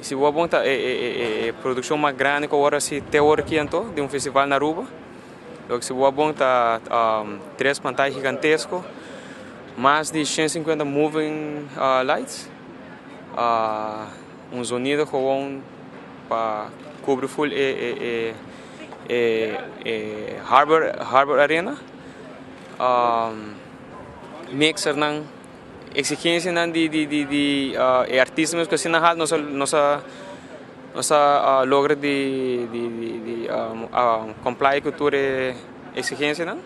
Si bo bon ta e produccion mas grandi cu awor asina te awor aki anto, di un festival na Aruba. Loke si bo bon ta tres pantaya gigantesco, mas di 150 moving lights, un sonido gewoon pa cubri full e Harbor Arena. Mixer nan, exigencia nan di e artista mes cu asina nos nos nos a logra di comply cu tur e exigencia nan.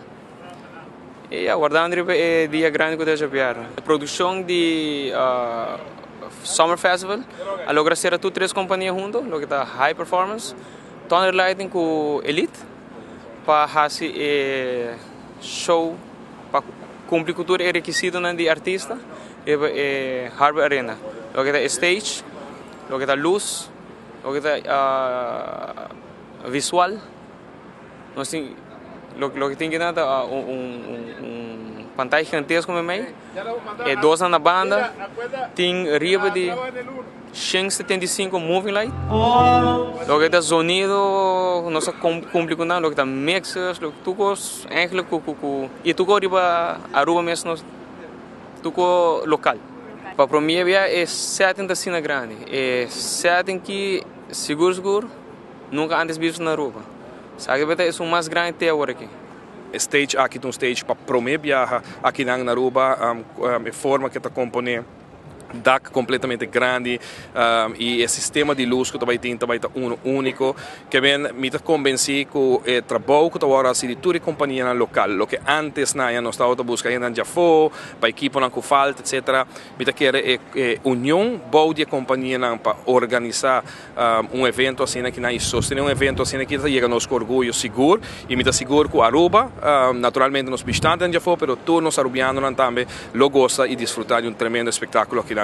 Y aguardando e dia grandi cu ta yega. E produccion di Summer Festival a logra sera tur tres compania hunto, loke ta High Performance, Thunder Lighting cu Elite, pa haci e show, pa cumpli cu tur e requisito di artista, e Harbor Arena. Loke ta stage, loke ta luz, loke ta visual. Nos tin loke tin cu ta un pantaya gigantesco mey, e dos na banda, tin riba di 175 moving light. Loke ta sonido, nos a cumpli cu loke ta mixers, loke tur cos, eigenlijk cu y tur riba Aruba mes, nos tur local. Pa prome biaha e setting ta asina grandi. E setting cu sigur sigur nunca antes visto na Aruba. Sabi cu e un mas grandi te awor aki. Stage aki un stage pa prome biaha aki na Aruba, e forma cu ta compone dak completamente grandi y e sistema di luz cu tambe tin tambe ta un unico kiermen mi ta convenci cu e trabou cu awor asina di tur compania local, loke antes na nos tabata busca na afo pa ekipo nan cu falta, etc. Mi ta kere e union bou di compania nan pa organisa un evento asina aki y sostene un evento asina aki ta yega nos orguyo sigur y mi ta sigur cu Aruba, naturalmente nos bishitantenan afo, pero tur nos arubiano nan tambe lo gosa y disfruta di un tremendo espectaculo aki.